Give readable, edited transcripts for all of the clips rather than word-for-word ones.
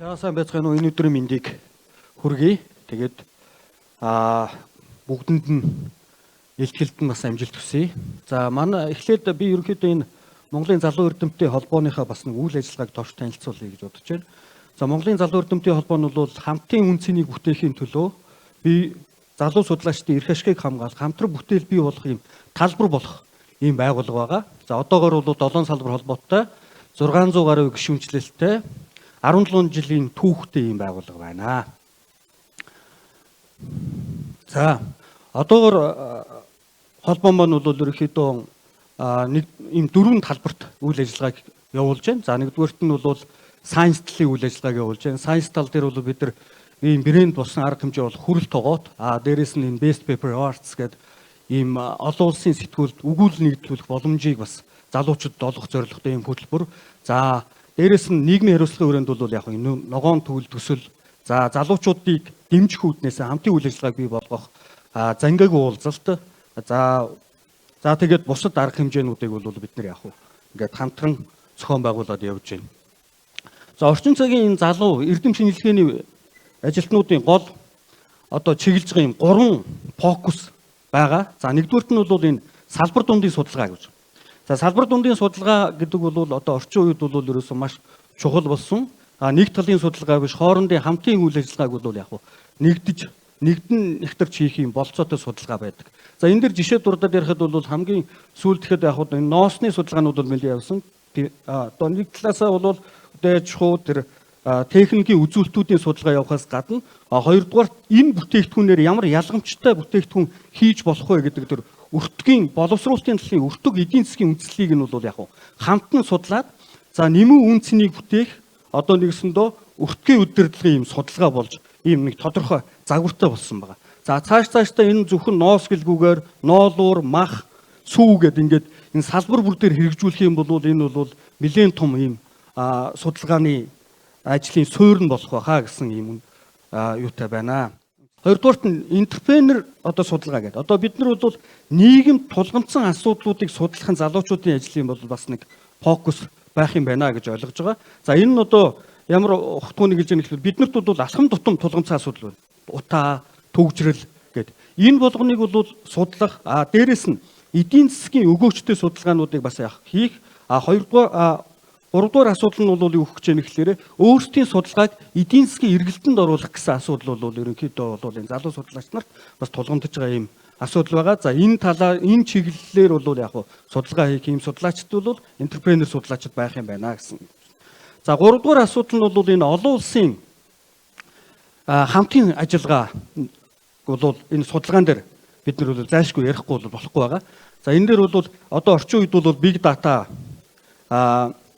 За, сайн байцгаана уу? Энэ өдрийн мэндийг хүргэе. Тэгээд бүгдэнд нь илтгэлд нь бас амжилт хүсье. За, манай эхлээд би ерөнхийдөө энэ Монголын залуу эрдэмтдийн холбооныхаа бас нэг үйл ажиллагааг товч танилцуулъя гэж бодож байна. За, Монголын залуу эрдэмтдийн холбоо нь бол хамтын үнэ цэнийг бүтээхийн төлөө би залуу судлаачдын эрх ашигыг хамгаалах, хамтран бүтээл бий болох юм талбар болох ийм байгууллага байгаа. За, одоогор бол 7 салбар холбоотой, 600 гаруй гишүүнчлэлтэй, 17 жилийн түүхтэй ийм байгууллага байна. За, одоогор холбоо маань бол ерөнхийдөө нэг ийм дөрвөн талбарт үйл ажиллагааг явуулж байна. За, нэгдүгээрт нь бол science талын үйл ажиллагааг явуулж байна. Science тал дээр бол бид нар ийм брэнд болсон арга хэмжээ бол хүрэл тогоот, дээрэс нь энэ Best Paper Awards гэдэг ийм олон улсын сэтгүүлд өгүүлэл нэгдлүүлэх боломжийг бас залуучуудад олгох зорилготой ийм хөтөлбөр. За, дээрэс нь нийгмийн хариуцлагын хүрээнд бол яг энэ ногоон төл төсөл, за, залуучуудыг дэмжих үүднээс хамтын үйл ажиллагааг бий болгох зангиаг уулзалт, за тэгээд бусад арга хэмжээнүүдийг бол бид нар яг ингээд хамтран зохион байгуулад явж байна. За, орчин цагийн энэ залуу эрдэм шинжилгээний ажилтнуудын гол одоо чиглэж байгаа юм гурван фокус байгаа. За, нэгдүгээрт нь бол энэ салбар дундын судалгаа гэж. За, салбар дундын судалгаа гэдэг бол одоо орчин үед бол ерөөсөн маш чухал болсон. Нэг талын судалгаа биш, хоорондын хамтын үйл ажиллагааг бол яг нэгдэж нэгдэн нэгтэрч хийх юм болцоотой судалгаа байдаг. За, энэ дэр жишээ дурдаад ярихад бол хамгийн сүүлд ихэд яг энэ ноосны судалгаанууд бол нэлээд явсан. Одоо нэг талаасаа бол дэж хуу тэр техникийн үзүүлэлтүүдийн судалгаа явахаас гадна, хоёрдугаар энэ бүтээгдэхүүнээр ямар ялгамжтай бүтээгдэхүүн хийж болох вэ гэдэг тэр өртгийн боловсруулалтын талын өртөг эдийн засгийн үндслийг нь бол яг хамтан судлаад, за, нэмэн үн цэнийг бүтээх одоо нэгсэндөө өртгийн удирдлагын юм судалгаа болж ийм нэг тодорхой загвартай болсон байгаа. За, цааш цаашдаа энэ зөвхөн ноос гэлгүүгээр ноолуур, мах, сүү гэд ингээд энэ салбар бүр дээр хэрэгжүүлэх юм бол энэ бол нэлээд том ийм судалгааны ажлын суурь нь болох байхаа гэсэн ийм юутай байна. Хоёрдугаарт нь entrepreneur одоо судалгаа гэдэг. Одоо бид нар бол нийгэмд тулгамдсан асуудлуудыг судлах нь залуучуудын ажлын бол бас нэг фокус байх юм байна гэж ойлгож байгаа. За, энэ нь одоо ямар ухтгууны гэж юм гэхээр биднэрт бол алхам тутам тулгамдсан асуудал байна. Утаа, түгжрэл гэд. Энэ болгоныг бол судлах, дээрэс нь эдийн засгийн өгөөчтэй судалгаануудыг бас яах хийх, хоёрдугаар, гуравдугаар асуудал нь бол юу гэж юм гэхээр өөрсдийн судалгааг эдийн засгийн эргэлтэнд оруулах гэсэн асуудал бол ерөнхийдөө бол энэ залуу судлаач нарт бас тулгамдж байгаа юм асуудал байгаа. За, энэ талаар энэ чиглэлээр бол яг судалгаа хийх юм судлаачд бол entrepreneur судлаачд байх юм байна гэсэн. За, гуравдугаар асуудал нь бол энэ олон улсын хамтын ажиллагаа бол энэ судалгаан дээр бид нар бол зайлшгүй ярихгүй бол болохгүй байгаа. За, энэ дээр бол одоо орчин үед бол big data,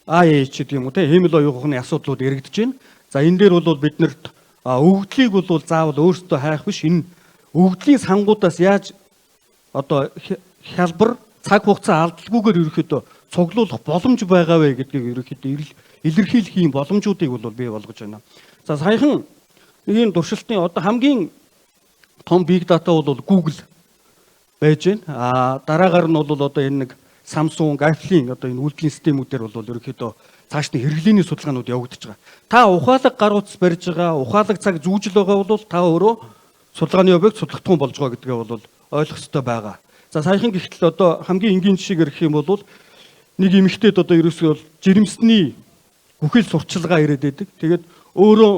IH гэдэг юм уу те, хиймэл оюун ухааны асуудлууд яригдж байна. За, энэ дээр бол бид нарт өгөгдлийг бол заавал өөрсдөө хайх биш, энэ өгөгдлийн сангуудаас яаж одоо хялбар, цаг хугацаа алдалгүйгээр ерөнхийдөө цуглуулах боломж байгаа вэ гэдгийг ерөнхийдөө илэрхийлэх юм боломжуудыг бол бий болгож байна. За, саяхан нэг юм туршилтын одоо хамгийн том big data бол Google байж байна. Дараагаар нь бол одоо энэ нэг Samsung, Apple-ийн одоо энэ үйлдвэрлэлийн системүүдээр бол ерөнхийдөө цааш нь хэрэглээний судалгаанууд явагдаж байгаа. Та ухаалаг гар утас барьж байгаа, ухаалаг цаг зүүжил байгаа бол та өөрөө судалгааны объект, судлагдахуун болж байгаа гэдгээ бол ойлгох ёстой байгаа. За, саяхан гэхтэл одоо хамгийн энгийн жишээ гэх юм бол нэг эмэгтэйд одоо ерөөсөө бол жирэмсний бүхэл сурталчилгаа ирээд байдаг. Тэгээд өөрөө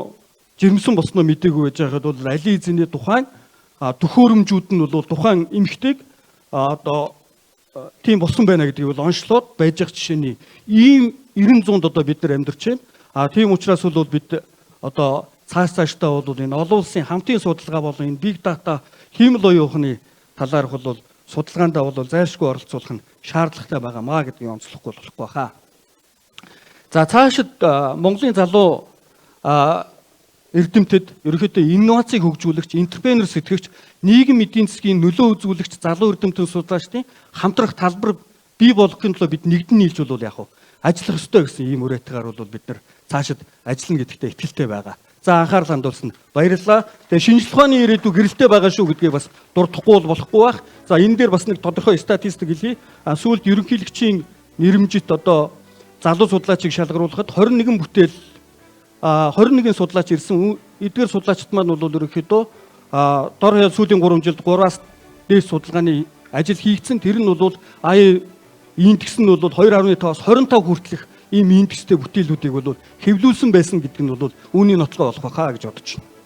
жирэмсэн болсноо мдээгүй байж байхад бол алин эзэний тухайн төхөөрөмжүүд нь бол тухайн эмэгтэйг одоо тийм болсон байна гэдгийг бол онцлоод байж байгаа жишээний ийм 90 100-д одоо бид нар амьдарч байна. Тийм учраас бол бид одоо цааш цаашдаа бол энэ олон улсын хамтын судалгаа болон энэ big data, хиймэл оюун ухааны талаарх бол судалгаандаа бол зайлшгүй оролцуулах нь шаардлагатай байгаа маа гэдгийг онцлохгүй болохгүй хаа. За, цаашид Монголын залуу эрдэмтэд ерөнхийдөө инновацийг хөгжүүлэгч, entrepreneur сэтгэгч, нийгэм эдийн засгийн нөлөө үзүүлэгч залуу эрдэмтэн судлаачдын хамтрах талбар бий болгохын төлөө бид нэгдэн нийлж бол яг ажиллах ёстой гэсэн ийм уриатгаар бол бид нар цаашид ажиллана гэдэгтээ итгэлтэй байгаа. За, анхаарал хандуулсан баярлалаа. Тэгээ шинжлэх ухааны ирээдүй гэрэлтэй байгаа шүү гэдгийг бас дурдахгүй бол болохгүй байх. За, энэ дээр бас нэг тодорхой статистик хэлье. Сүүлд ерөнхийлөгчийн нэрэмжит одоо залуу судлаачийг шалгаруулахад 21 бүтээл 21 судлаач ирсэн. Эдгээр судлаачид маань бол ерөнхийдөө дор хаяад сүүлийн 3 жилд 3-аас дээш судалгааны ажил хийгдсэн. Тэр нь бол AI индекс нь бол 2.5-аас 25 хүртэлх ийм индекстэй бүтээлүүдийг бол хэвлүүлсэн байсан гэдэг нь бол үүний нотлогоо болох байхаа гэж бодож байна.